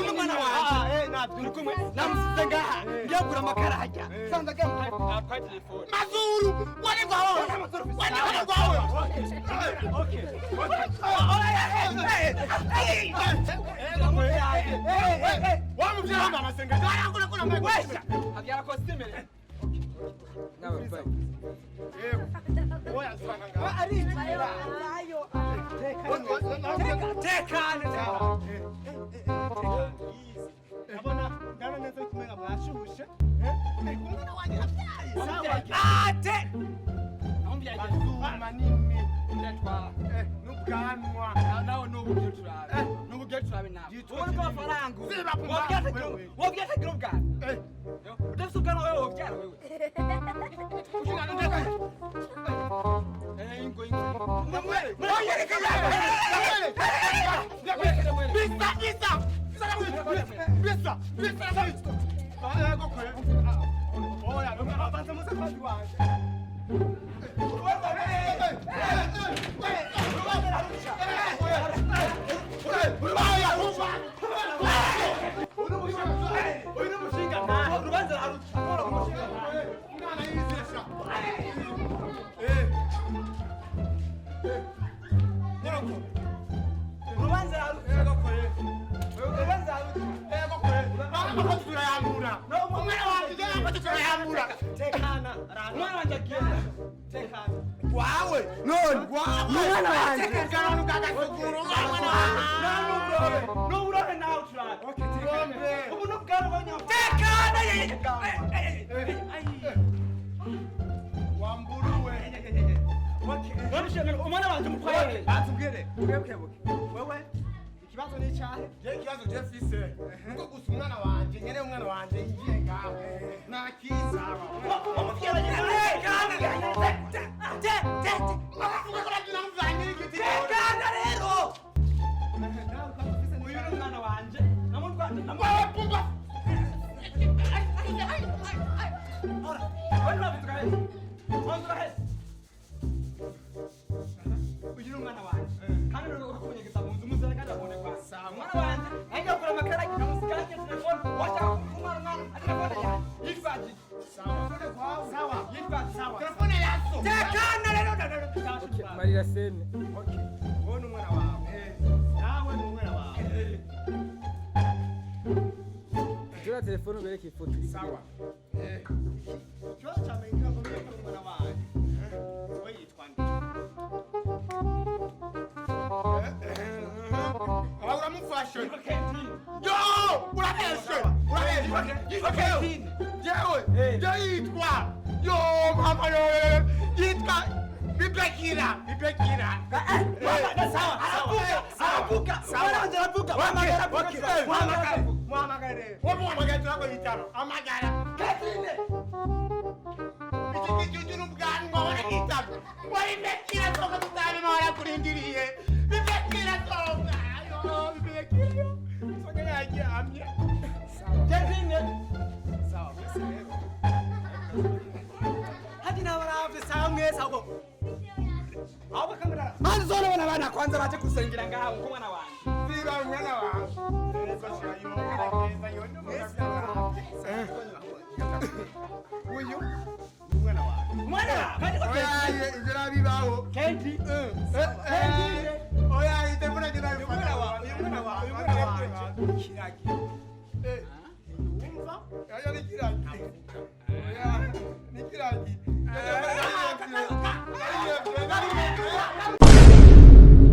Umwana wanje turi kumwe namusize ngaha ngiyagura amakara hajya sanza Atwaye telefone. Mazuru wani gwawe wani gwawe. Okay. Wamuvyara amasengesho arakura kura Wesha. Habyara costume rero. Nawe bye. Oya sanga ngaha. Tekane. Ndabona ndabona neza kumenga mwashushe. Umwana wanjye arabyaye. Ate. Mazuru manini Ndatwara. n'ubwanwa. Nawe n'ubu turabe. N'ubu turabe nawe. Ubona ko amafaranga. Ziba pumba. Wobyata gira ubwanwa. Udafite ubwanwa wewe wobyara wewe. Eh, ingo ingo. Bisa bisa bisa bisa bisa. Oya, Banza muze kandi wanje. Uyu ni umushinga ntahe. Urubanza araruca. Umwana yizesha. Urubanza araruca. Urubanza araruca. Tekana. Umwana wanjye agiye. Tekana. Wawe none Umwana wanje. Umwana N'uburobe. N'uburobe nawe turabe. Ubu n'ubwanwa nyamara. Tekana. Wamburuwe. Umwana wanjye umutwaye. Batubwire. Bukebuke. Wewe ikibazo ni icyahe? Je ikibazo je mfise nuko gusa umwana wanje nyene umwana wanje yinjiye ngaho nakiza. Tekana rero. Uyu ni umwana wanje. Namutwaye. Wewe pumba. Ora. Wena uvuga he? Uvuga he? Uyu ni umwana wanje. Kandi uri kunyegeza mu nzu muzana kandi abone kwa. Umwana wanje ajya kugura amakara namusigaranye telefone. Washaka kumara umwana telefone yanjye. Yitwa iki? Sawa. Yitwa sawa. Telefone yaso. Tekana rero. Marira sene. Okay. Wowe ni umwana wawe. Nawe ni umwana wawe. Jura telefone ubereke ifoto iri Sawa. Ikibazo cya mbere ngira ngo menye ko ari umwana wanjye. We yitwa nde? Aho uramufashe. Yitwa Kentine. Yo, urabeshe. Urabeshe. Yitwa Kentine. Jewe, je yitwa. Yo, mama yo. Yitwa Bibekira, Bibekira. Sawa, aravuga, aravuga. Umwana wanjye aravuga. Muhamagara, Okay. muhamagare. Muhamagare. Wowe muhamagara turakwitaba. Amagara. Kentine. Iki kijuju n'ubwanwa warakitaba. Wari Bibekira soka tutabima warakurindiriye. Bibekira soka. Yo, Bibekira. Soka yaryamye. Kentine. Sawa, mwese rero. Hadi nabaravye sawa mwese ahubwo. Ahubwo kamera. Mazi zone bana bana kwanza baje kusengera ngaho nko mwana wanje. Ziba mwana wawe. Uyu ni umwana wawe. Mwana kandi Oya, ivyo nabibaho. Kenti. Oya, telefone yanjye Uyu mwana wawe, uyu mwana wawe, uyu mwana wawe. Kiragi. Wumva? Oya, ni kiragi. Oya, ni kiragi.